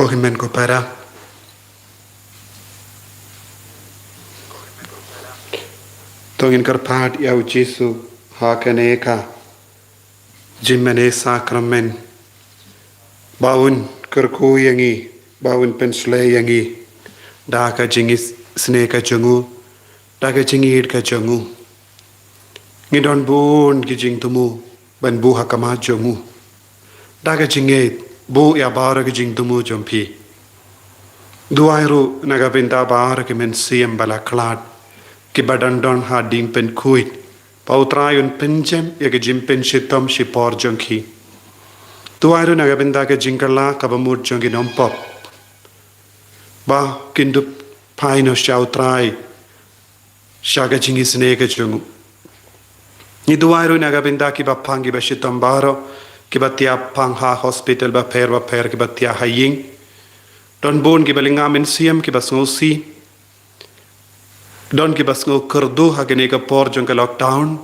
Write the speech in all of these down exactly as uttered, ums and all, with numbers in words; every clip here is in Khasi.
Ko hynmen ko para, to ngin kyrpad ïa u Jisu ha kane ka jingmane sakramen, ba un kyrkhu ïa ngi, ba un pynshlei ïa ngi da ka jingisynei ka jong u, da ka jingïeit ka jong u. Ngi don bun ki jingthmu ban buh ha khmat jong u. Da ka jingngeit, buh ïa baroh ki jingthmu jong phi. Duwai ruh na ka bynta baroh ki mynsiem ba la khlad, kiba dang don ha jingpynkhuid, ba u Trai un pynjem ïa ka jingpynshitom shipor jong ki. Duwai ruh na ka bynta ka jingkylla kaba mut jong ki nongpop, ba kin dup phai noh sha u Trai sha ka jingisynei ka jong u. Ngi duwai ruh na ka bynta kiba pang, kiba shitom baroh, kiba thiah pang ha hospital bapher bapher, kiba thiah ha ïing. Don bun kiba lynga mynsiem, kiba sngewsih. Don kiba sngew kyrduh ha kane ka por jong ka lockdown.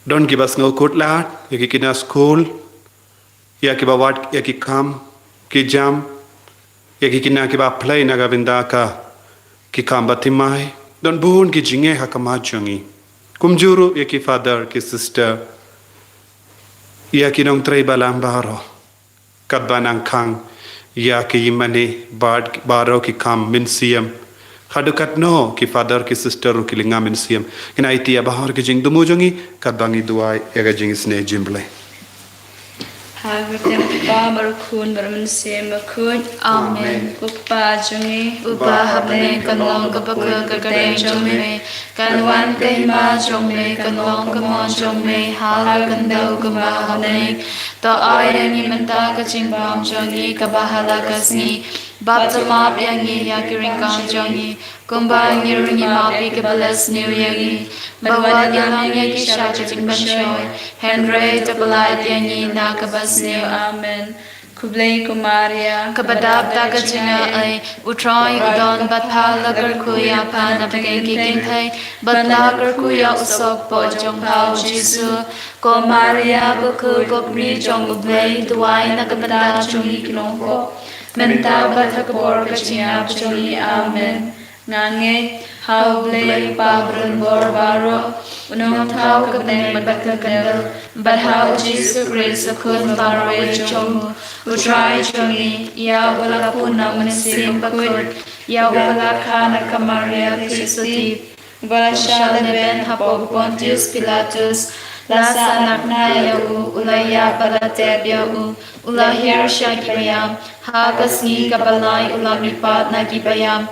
Don kiba sngew kut lad ïa ki khynnah skul, ïa kiba wad ïa ki kam ki jam, ïa ki khynnah kiba plie na ka bynta ka ki kam bathymmai. Don bun ki jingeh ha khmat jong ngi. Kumjuh ruh ïa ki father, ki sister, ïa ki nongtrei balang baroh, katba nang khang ïa ki ïingmane bad baroh ki kam mynsiem. Haduh katno ki father, ki sister ruh ki lynga mynsiem. Ngin aiti ïa baroh ki jingthmu jong ngi katba ngi duwai ïa ka jingisynei jingplie. Ha ka kyrteng u Kpa bad u Khun bad u Mynsiem Bakhuid. Amen. Ko Kpa jong ngi uba ha bneng, kan long kaba kyrkhu ka kyrteng jong me, kan wan ka hima jong me, kan long ka mon jong me ha la ka khyndew kumba ha bneng. To ai ïa ngi mynta ka jingbam jong ngi kaba ha la ka sngi, bad to map ïa ngi ïa ki ryngkang jong ngi, kumba ngi ruh ngi map ïa kiba la sniew ïa ngi. Bad wat ïalam ïa ngi sha ka jingpynshoi, hynrei to pyllait ïa ngi na kaba sniew. Amen. Khublei ko Maria, kaba dap da ka jingaiei, u Trai u don bad pha, la kyrkhu ïa pha napdeng ki kynthei, bad la kyrkhu ïa u sohkpoh jong pha u Jisu. Ko Maria bakhuid, ko Kmie jong u Blei, duwai na ka bynta jong ngi ki nongpop, mynta bad ha ka por ka jingïap jong ngi. Amen. Nga ngeit ha u Blei u Kpa badonbor baroh, u nongthaw ka bneng bad ka khyndew, bad ha u Jisu Khrist u Khun ba marwei jong u, u Trai jong ngi. Ïa u la pun na u Mynsiem Bakhuid, ïa u la kha na ka Maria Theisotti, u la shah lehbeiñ hapoh u Pontius Pilatus, la sahnarphna ïa u, u la ïap bad la tep ïa u, u la hiar sha ki baïap, ha ka sngi kaba lai u la mihpat na ki baïap,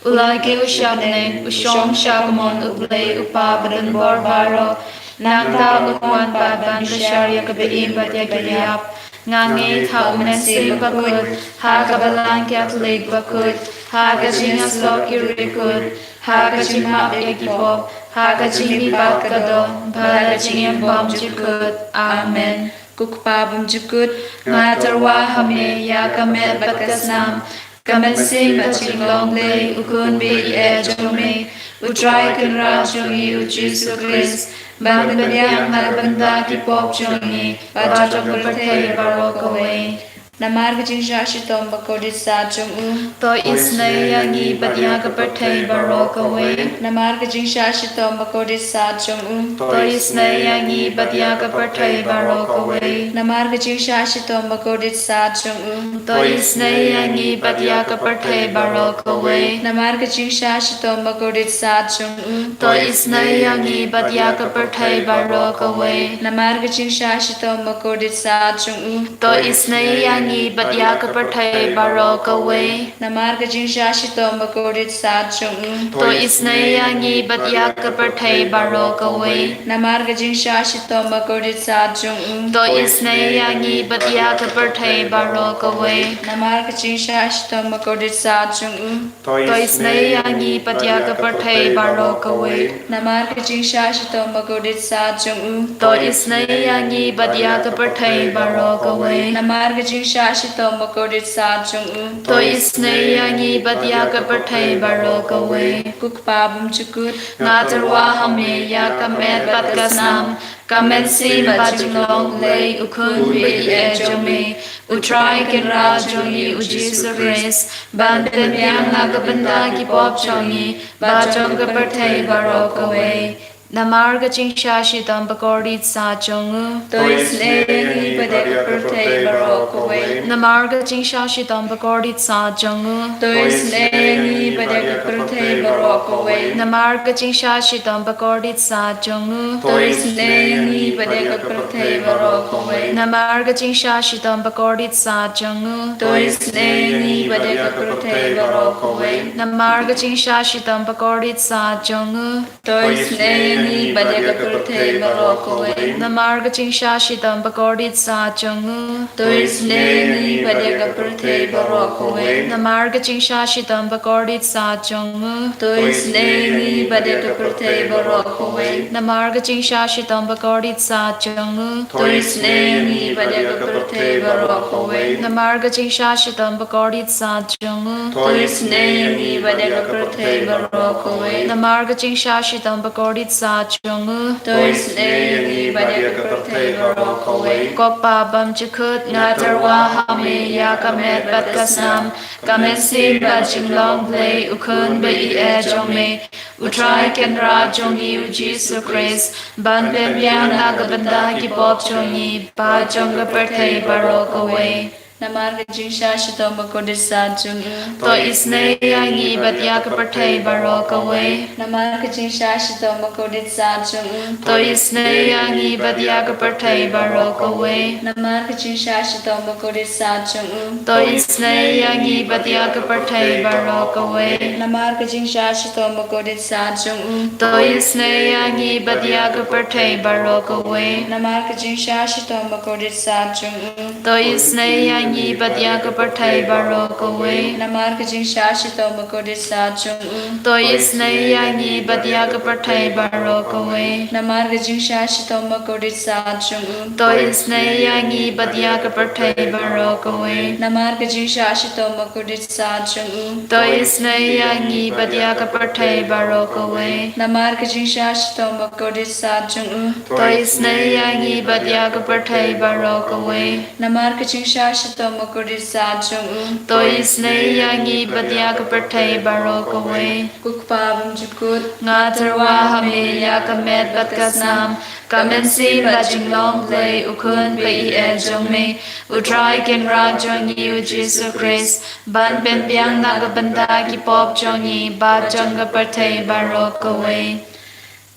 u la kiew sha bneng, u shong sha ka mon u Blei u Kpa badonbor baroh. Nangta un wan pat ban bishar ïa kiba im bad ïa kiba ïap. Nga ngeit ha u Mynsiem Bakhuid, ha ka Balang Katholik bakhuid, ha ka jingïasyllok ki riewkhuid, ha ka jingmap ïa ki pop, ha ka jingmihpat ka doh, bad ha ka jingim bymjukut. Amen. Ko Kpa bymjukut, nga tyrwa ha me ïa ka met bad ka snam, ka mynsiem bad jinglong Blei, u Khun baieit jong me, u Trai Kynrad jong ngi u Jisu Khrist, ban pynbiang na ka bynta ki pop jong ngi bad jong ka pyrthei baroh kawei. Namar ka jingshah shitom bakordit sat jong u, to isynei ïa ngi bad ïa ka pyrthei baroh kawei. Namar ka jingshah shitom bakordit sat jong u, to isynei ïa ngi bad ïa ka pyrthei baroh kawei. Namar ka jingshah shitom bakordit sat jong u, to isynei ïa ngi bad ïa ka pyrthei baroh kawei. Namar ka jingshah shitom bakordit sat jong u, to isynei ïa ngi bad ïa ka pyrthei baroh kawei. Namar ka jingshah shitom bakordit sat jong u, to isynei ïa ngi bad ïa ka pyrthei baroh kawei. Namar ka jingshah shitom bakordit sat jong u, to isynei ïa ngi bad ïa ka pyrthei baroh kawei. Namar ka jingshah shitom bakordit sat jong u, to isynei ïa ngi bad ïa ka pyrthei baroh kawei. Namar ka jingshah shitom bakordit sat jong u, to isynei ïa ngi bad ïa ka pyrthei baroh kawei. Namar ka jingshah shitom bakordit sat jong u, to isynei ïa ngi bad ïa ka pyrthei baroh kawei. Namar ka jingshah shitom bakordit sat jong u, to isynei ïa ngi bad ïa ka pyrthei baroh kawei. Ko Kpa bymjukut, nga tyrwa ha me ïa ka met bad ka snam, Ka mynsiem bad jinglong Blei, U Khun baieit jong me, U Trai Kynrad jong ngi U Jisu Khrist, ban pynbiang na ka bynta ki pop jong ngi bad jong ka pyrthei baroh kawei. Namar ka jingshah shitom bakordit sah jong u, to isynei ïa ngi bad ïa ka pyrthei baroh kawei. Namar ka jingshah shitom bakordit sah jong u, to isynei ïa ngi bad ïa ka pyrthei baroh kawei. Namar ka jingshah shitom bakordit sah jong u, to isynei ïa ngi bad ïa ka pyrthei baroh kawei. Namar ka jingshah shitom bakordit sah jong u, to isynei ïa ngi bad ïa ka pyrthei baroh kawei. Namar ka jingshah shitom bakordit sah jong u, to isynei ïa ngi bad ïa ka pyrthei baroh kawei. Namar ka jingshah shitom bakordit sah jong u, to isynei ïa ngi bad ïa ka pyrthei baroh kawei. Namar ka jingshah shitom bakordit sah jong u, to isynei ïa ngi bad ïa ka pyrthei baroh kawei. Namar ka jingshah shitom bakordit sah jong u, to isynei ïa ngi bad ïa ka pyrthei baroh kawei. Namar ka jingshah shitom bakordit sah jong u, to isynei ïa ngi bad ïa ka pyrthei baroh kawei. Namar ka jingshah shitom bakordit sah jong u, to isynei ïa ngi bad ïa ka pyrthei baroh kawei. Ko Kpa bymjukut, nga tyrwa ha me ïa ka met bad ka snam, ka mynsiem bad jinglong Blei, U Khun baieit jong me, U Trai Kynrad jong ngi U Jisu Khrist, ban pynbiang na ka bynta ki pop jong ngi bad jong ka pyrthei baroh kawei. Namar ka jingshah shitom bakordit sah jong u, to isynei ïa ngi bad ïa ka pyrthei baroh kawei. Namar ka jingshah shitom bakordit sah jong u, to isynei ïa ngi bad ïa ka pyrthei baroh kawei. Namar ka jingshah shitom bakordit sah jong u, to isynei ïa ngi bad ïa ka pyrthei baroh kawei. Namar ka jingshah shitom bakordit sah jong u, to isynei ïa ngi bad ïa ka pyrthei baroh kawei. Namar ka jingshah shitom bakordit sah jong u, to isynei ïa ngi bad ïa ka pyrthei baroh kawei. Namar ka jingshah shitom bakordit sah jong u, to isynei ïa ngi bad ïa ka pyrthei baroh kawei. Namar ka jingshah shitom bakordit sah jong u, to isynei ïa ngi bad ïa ka pyrthei baroh kawei. Namar ka jingshah shitom bakordit sah jong u, to isynei ïa ngi bad ïa ka pyrthei baroh kawei. Namar ka jingshah shitom bakordit sah jong u, to isynei ïa ngi bad ïa ka pyrthei baroh kawei. Namar ka jingshah shitom bakordit sah jong u, to isynei ïa ngi bad ïa ka pyrthei baroh kawei. Ko Kpa bymjukut, nga tyrwa ha me ïa ka met bad ka snam, ka mynsiem bad jinglong Blei, U Khun baieit jong me, U Trai Kynrad jong ngi U Jisu Khrist, ban pynbiang na ka bynta ki pop jong ngi bad jong ka pyrthei baroh kawei.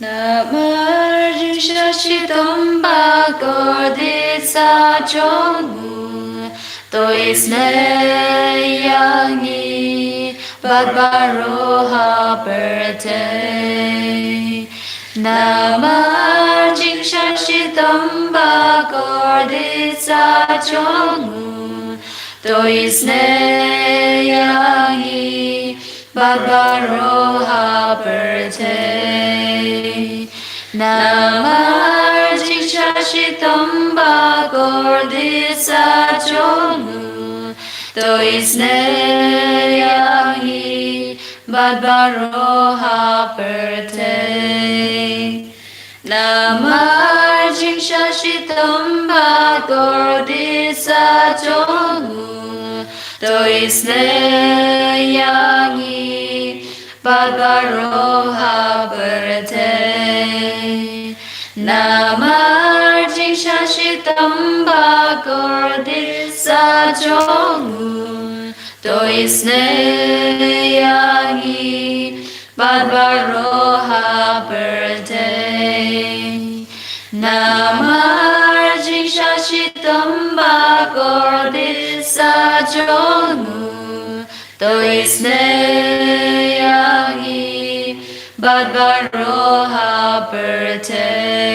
Namar jingshah shitom bakordit sah jong u, to isynei ïa ngi bad baroh ha pyrthei. Namar jingshah shitom bakordit sah jong u, to isynei ïa ngi bad baroh ha pyrthei. Namar jingshah shitom bakordit sah jong u, to isynei ïa ngi bad baroh ha pyrthei. Namar jingshah shitom bakordit sah jong u, to isynei ïa ngi bad baroh ha pyrthei. Namar jingshah shitom bakordit sah jong u, to isynei ïa ngi bad baroh ha pyrthei. Namar jingshah shitom bakordit sah jong u, to isynei ïa ngi bad baroh ha pyrthei.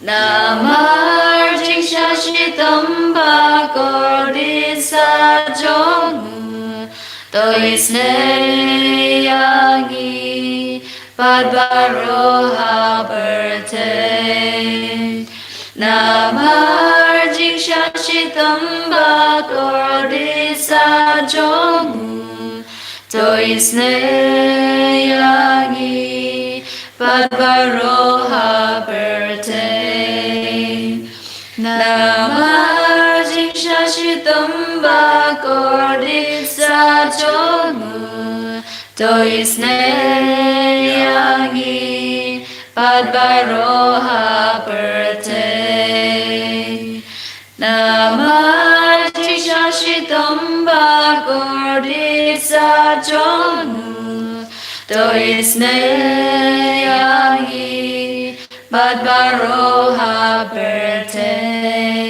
Namar jingshah shitom bakordit sah jong u, to isynei ïa ngi bad baroh ha pyrthei. Namar jingshah shitom bakordit sah jong u, to isynei ïa ngi bad baroh ha pyrthei. isynei ïa ngi bad baroh ha pyrthei. Namar jingshah shitom ba kordit sah jong u, to isynei ïa ngi bad baroh ha pyrthei.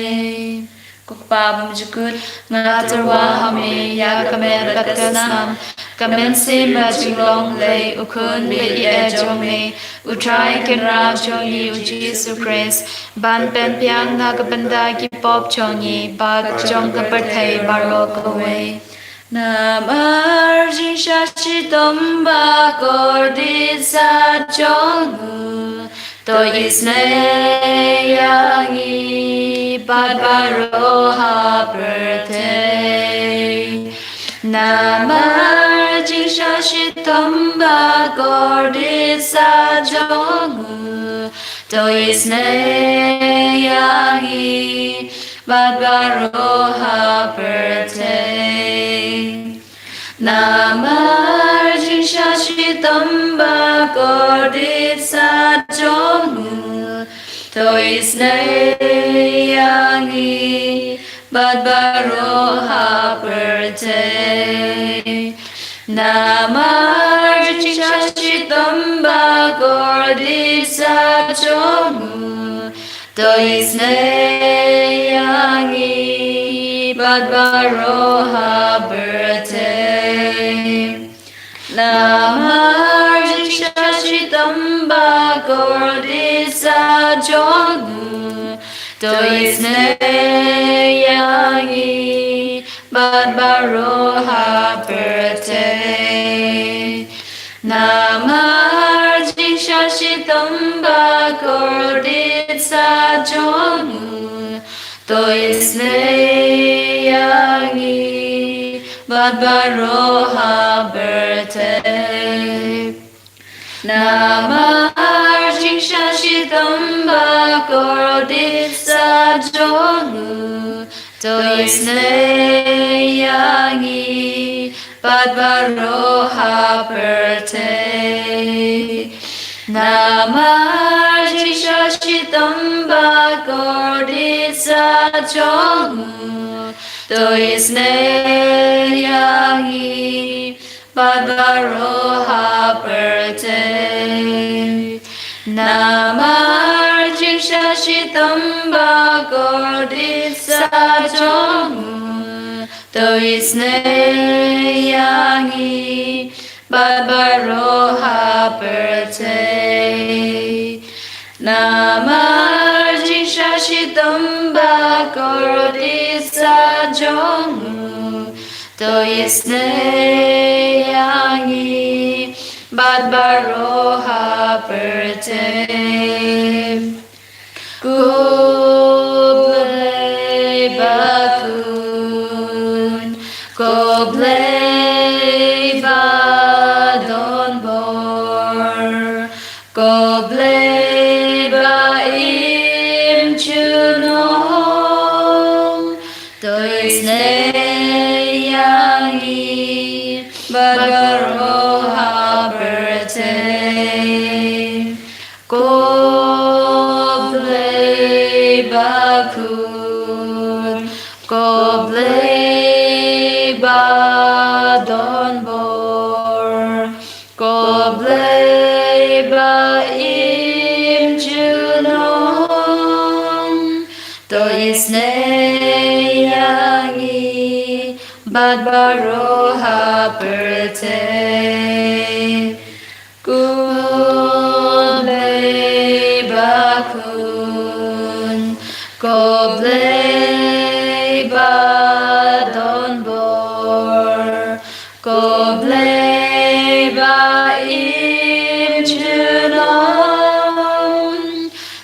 Ko Kpa bymjukut, nga tyrwa ha me ïa ka met bad ka snam, ka mynsiem bad jinglong lei u Khun baieit jong me, U Trai Kynrad jong ngi U Jisu Khrist, ban pynbiang na ka bynta ki pop jong ngi bad jong ka pyrthei baroh kawei. Namar jingshah shitom ba kordit sah jong u, to isynei ïa ngi bad baroh ha pyrthei. Namar jingshah shitom ba kordit sah jong u, to isynei ïa ngi bad baroh ha pyrthei. Namar jingshah shitom ba kordit sah jong u, to isynei ïa ngi bad baroh ha pyrthei. Namar jingshah shitom ba kordit sah jong u, to isynei ïa ngi bad baroh ha pyrthei. Namar jingshah shitom ba kordit sah jong u, to isynei ïa ngi bad baroh ha pyrthei. Namar jingshah shitom ba kordit sah jong u, to isynei ïa ngi bad baroh ha pyrthei. Namar jingshah shitom ba kordit sah jong u, to isynei ïa ngi bad baroh ha pyrthei. Namar jingshah shitom ba kordit sah jong u, to isynei ïa ngi bad baroh ha pyrthei. Namar jingshah shitom ba kordit sah jong u, to isynei ïa ngi bad baroh ha pyrthei. Namar jingshah shitom ba kordit sah jong u, to isynei ïa ngi bad baroh ha pyrthei. Ko Blei ba khun, ko Blei ba don bor, ko Blei ba im junom, to isynei ïa ngi bad baroh ha pyrthei. Ko Blei ba khun, ko Blei ba don bor, ko Blei ba im junom, to isynei ïa ngi bad baroh ha pyrthei. Ko Blei ba khun, ko Blei ba don bor, ko Blei ba im junom,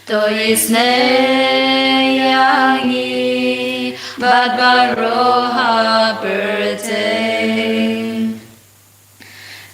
to isynei ïa ngi bad baroh ha pyrthei.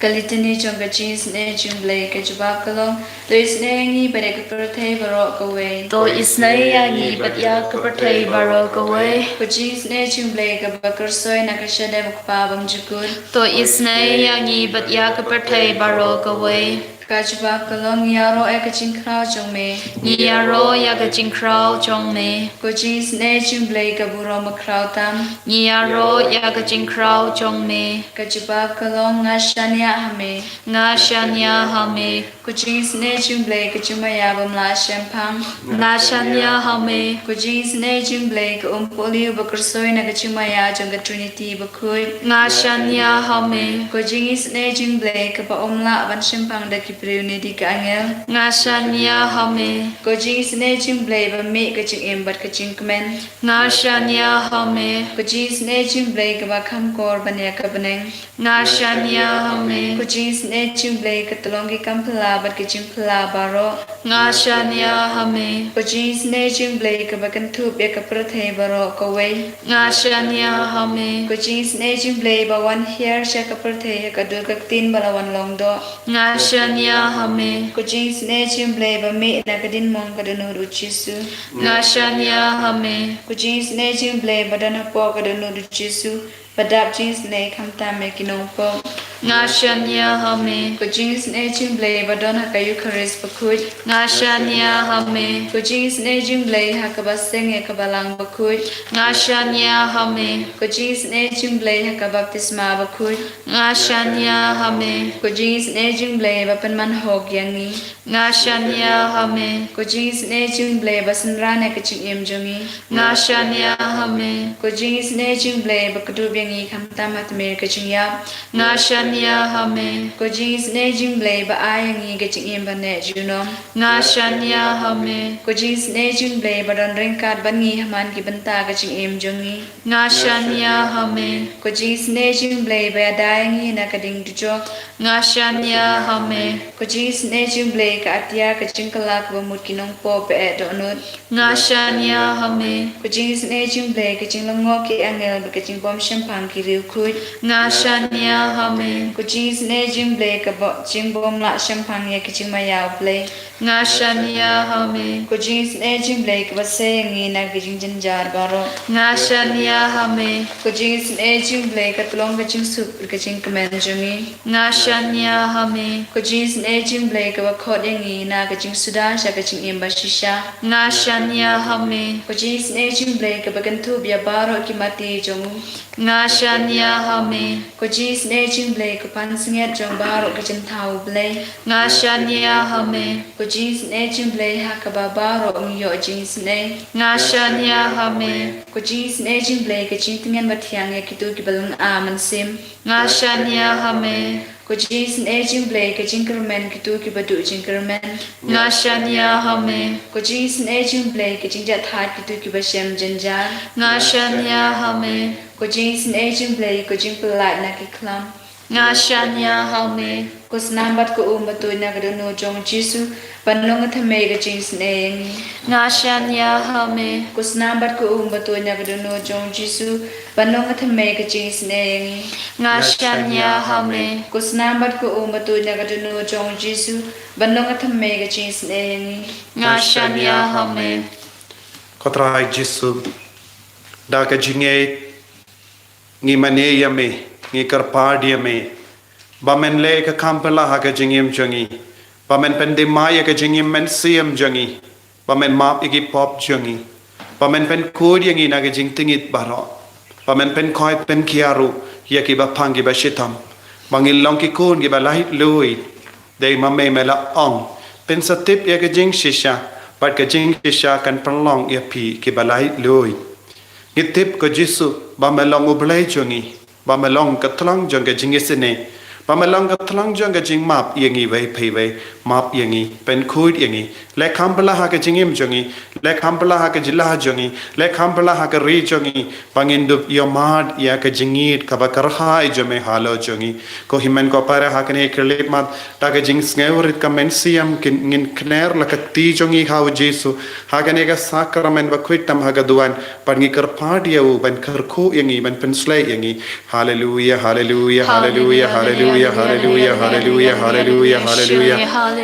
Ka Litany jong ka Jingisynei Jong U Blei. Ka jubab ka long: To isynei ïa ngi bad ïa ka pyrthei baroh kawei. To isynei ïa ngi bad ïa ka pyrthei baroh kawei. Ko Jingisynei Jong U Blei kaba kyrsoi na ka shadem U Kpa bymjukut. To isynei ïa ngi bad ïa ka pyrthei baroh kawei. Ka jubab ka long: Ngi ïaroh ïa ka jingkhraw jong me. Ngi ïaroh ïa ka jingkhraw jong me. Ko Jingisynei Jong U Blei ka burom bakhraw tam. Ngi ïaroh ïa ka jingkhraw jong me. Ka jubab ka long: Nga shaniah ha me. Nga shaniah ha me. Ko Jingisynei Jong U Blei ka jingmaïa bym lah shemphang. Nga shaniah ha me. Ko Jingisynei Jong U Blei ka umpohliew ba kyrsoi na ka jingmaïa jong ka Trinity bakhuid. Nga shaniah ha me. Ko Jingisynei Jong U Blei kaba ym lah ban shemphang da ki briew ne da ki angel. Nga shaniah ha me. Ko Jingisynei Jong U Blei ba mih ka jingim bad ka jingkmen. Nga shaniah ha me. Ko Jingisynei Jong U Blei kaba kham kor ban ïa ka bneng. Nga shaniah ha me. Ko Jingisynei Jong U Blei ka tyllong ki kam phylla bad ki jingphylla baroh. Nga shaniah ha me. Ko Jingisynei Jong U Blei kaba kynthup ïa ka pyrthei baroh kawei. Nga shaniah ha me. Ko Jingisynei Jong U Blei ba wan hiar sha ka pyrthei ha ka dur ka ktien ba la wan long doh. Nga shaniah ha me. Ko Jingisynei Jong U Blei ba mih na ka diengmong ka dohnud U Jisu. Nga shaniah ha me. Ko Jingisynei Jong U Blei ba don hapoh ka dohnud U Jisu, ba dap jingisynei khamtam ïa ki nongpop. Nga shaniah ha me. Ko Jingisynei Jong U Blei ba don ha ka Eukharist bakhuid. Nga shaniah ha me. Ko Jingisynei Jong U Blei ha kaba seng ïa ka Balang bakhuid. Nga shaniah ha me. Ko Jingisynei Jong U Blei ha ka baptisma bakhuid. Nga shaniah ha me. Ko Jingisynei Jong U Blei ba pynman hok ïa ngi. Nga shaniah ha me. Ko Jingisynei Jong U Blei ba synran ïa ka jingim jong ngi. Nga shaniah ha me. Ko Jingisynei Jong U Blei ba kdup ïa ngi khamtam ha tmier ka jingïap. Nga shaniah ha me. Ko Jingisynei Jong U Blei ba ai ïa ngi ka jingim ba neh junom. Nga shaniah ha me. Ko Jingisynei Jong U Blei ba don ryngkat bad ngi ha man ki bynta ka jingim jong ngi. Nga shaniah ha me. Ko Jingisynei Jong U Blei ba ïada ïa ngi na ka ding dujok. Nga shaniah ha me. Ko Jingisynei Jong U Blei ka atia ka jingkylla kaba mut ki nongpop ba eh dohnud. Nga shaniah ha me. Ko Jingisynei Jong U Blei ka jinglyngngoh ki angel bad ka jingbym shemphang ki riewkhuid. Nga shaniah ha me. Ko Jingisynei Jong U Blei kaba jingbym lah shemphang ïa ka jingmaïa U Blei. Nga shaniah ha me. Ko Jingisynei Jong U Blei kaba sei ïa ngi na ki jingjynjar baroh. Nga shaniah ha me. Ko Jingisynei Jong U Blei ka tyllong ka jingsuk ka jingkmen jong ngi. Nga shaniah ha me. Ko Jingisynei Jong U Blei kaba khot ïa ngi na ka jingsuda sha ka jingim bashisha. Nga shaniah ha me. Ko Jingisynei Jong U Blei kaba kynthup ïa baroh ki mati jong u. Nga shaniah ha me. Ko Jingisynei Jong U Blei ko pansngiat jong baroh ki jingthaw U Blei. Nga shaniah ha me. Ko Jingisynei Jong U Blei ha kaba baroh ngi ïoh jingisynei. Nga shaniah ha me. Ko Jingisynei Jong U Blei ka jingtngen bathiang ïa kito kiba lynga mynsiem. Nga shaniah ha me. Ko Jingisynei Jong U Blei ka jingkyrmen kito kiba duh jingkyrmen. Nga shaniah ha me. Ko Jingisynei Jong U Blei ka jingjahthait kito kiba shem jynjar. Nga shaniah ha me. Ko Jingisynei Jong U Blei ko jingpyllait na ki khlam. Nga shaniah ha me. Ko snam bad ko um ba tuid na ka dohnud jong U Jisu, ban long ka thymmei ka jingisynei ïa ngi. Nga shaniah ha me. Ko snam bad ko um ba tuid na ka dohnud jong U Jisu, ban long ka thymmei ka jingisynei ïa ngi. Nga shaniah ha me. Ko snam bad ko um ba tuid na ka dohnud jong U Jisu, ban long ka thymmei ka jingisynei ïa ngi. Nga shaniah ha me. Ko Trai Jisu, da ka jingngeit ngi mane ïa me, ngi kyrpad ïa me ba men leh ka kham phylla ha ka jingim jong ngi, ba men pyndima ïa ka jingim mynsiem jong ngi, ba men map ïa ki pop jong ngi, ba men pynkhuid ïa ngi na ka jingtngit baroh, ba men pynkoit pynkhia ruh ïa kiba phang kiba shitom, ba ngin long ki khun kiba laitluid. Dei ma me me la ong, pynsa tip ïa ka jingshisha, bad ka jingshisha kan pynlong ïa phi kiba laitluid. Ngi tip ko Jisu ba me long U Blei jong ngi, ba me long ka tlang jong ka jingisynei, ba me long ka tlang jong ka jingmap ïa ngi wei pa wei. Map ïa ngi, pynkhuid ïa ngi, leh kham phylla ha ka jingim jong ngi, leh kham phylla ha ka jylla jong ngi, leh kham phylla ha ka ri jong ngi, ba ngin dup ïohmad ïa ka jingïeit kaba kyrhai jong me halor jong ngi. Ko hynmen ko para, ha kane ka khyllipmat, da ka jingsngewrit ka mynsiem, ngin kner la ka kti jong ngi ha U Jisu ha kane ka sakramen bakhuid tam ha ka duwan, bad ngi kyrpad ïa u ban kyrkhu ïa ngi, ban pynshlei ïa ngi. Haleluia, haleluia, haleluia, haleluia. Hallelujah, hallelujah, hallelujah, hallelujah, hallelujah.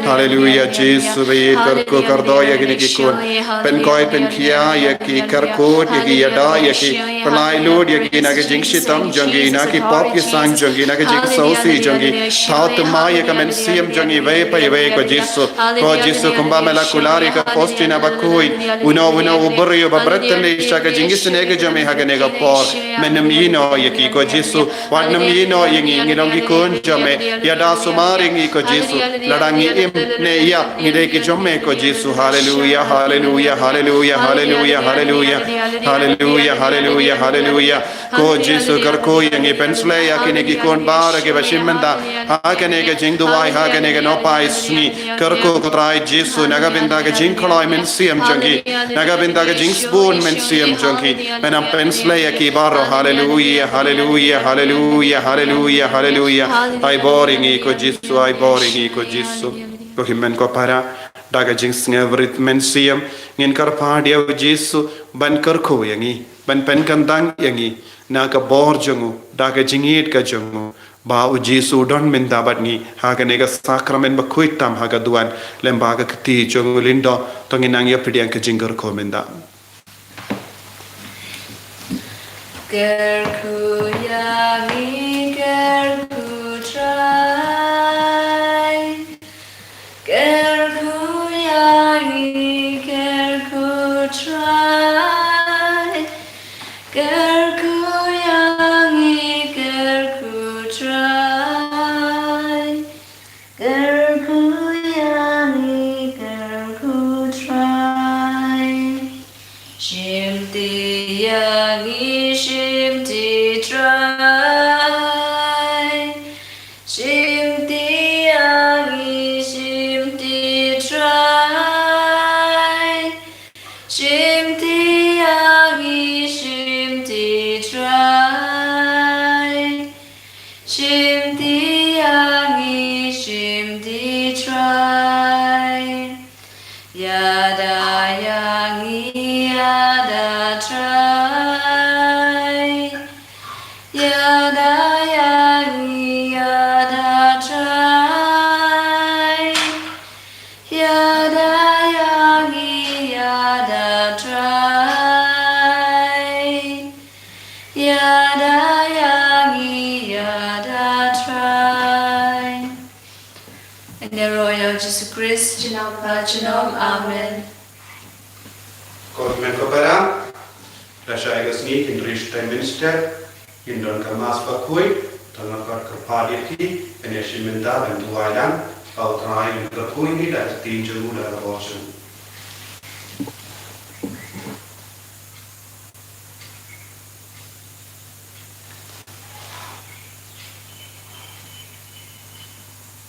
Hallelujah, Jisu ba ïeit kyrkhu kyrdoh ïa kine ki khun. Pynkhuid pynkhia ïa ki, kyrkhu ïa ki, ïada ïa ki. Pynlait lut ïa ki na ka jingshitom jong ki, na ki pop ki sang jong ki, na ka jingsngewsih jong ki. Thaw thymmai ïa ka mynsiem jong iwei pa iwei ko Jisu. Ko Jisu kumba me la kular ïa ka Faustina bakhuid. Uno uno u briew uba bret lynti sha ka jingisynei ka jong me ha kane ka por. Men ym ïehnoh ïa ki ko Jisu. Wat nym ïehnoh ïa ngi, ngi long ki khun jong me. Ïada sumar ïa ngi ko Jisu. Lada ngi im ne ïap ngi dei ki jong me ko Jisu. Hallelujah, hallelujah, hallelujah, hallelujah, hallelujah. Hallelujah, hallelujah, hallelujah. Ko Jisu kyrkhu ïa ngi, pynsleh ïa kine ki khun baroh kiba shim bynta ha kane ka jingduwai ha kane ka nohpai sngi. Kyrkhu ko Trai Jisu na ka bynta ka jingkloi mynsiem jong ki, na ka bynta ka jingsbun mynsiem jong ki. Men ym pynsleh ïa ki baroh. Hallelujah, hallelujah, hallelujah, hallelujah, hallelujah. Ai bor ïa ngi ko Jisu, ai bor ïa ngi ko Jisu. Ko hynmen ko para, da ka jingsngewrit mynsiem ngin kyrpad ïa u Jisu ban kyrkhu ïa ngi, ban pynkyntang ïa ngi na ka bor jong u, da ka jingïeit ka jong u. Ba u Jisu u don mynta bad ngi ha kane ka sakramen bakhuid tam ha ka duwan, lem bad ka kti jong u lyngdoh. To ngin nang ïa pdiang ka jingkyrkhu mynta. Kyrkhu ïa ngi, kyrkhu Trai. Kyrkhu ïa ngi, kyrkhu Trai. Kyrkhu ïa ngi, kyrkhu Trai. Kyrkhu ïa ngi, kyrkhu Trai. Shimti ïa ngi, shimti Trai. Shimti ïa ngi, shimti Trai. Shimti ïa ngi, shimti Trai. Shimti ïa ngi, shimti Trai. Ïada ïa ngi, ïada Trai. Ïada ïa ngi, ïada Trai. Ïada ïa ngi, ïada Trai. Ïada ïa ngi, ïada Trai. Ïaroh ïa u Jisu Khrist, jingnang jingnang. Amen. Ko hynmen ko para, da shai ka sngi kin ris tai minister, kin don ka Mass bakhuid. To ngi kyrpad ïa ki, kin ïa shim bynta ban duwai lang, ba u Trai un kyrkhu ïa ngi da ka ktien jong u, da ka bor jong u.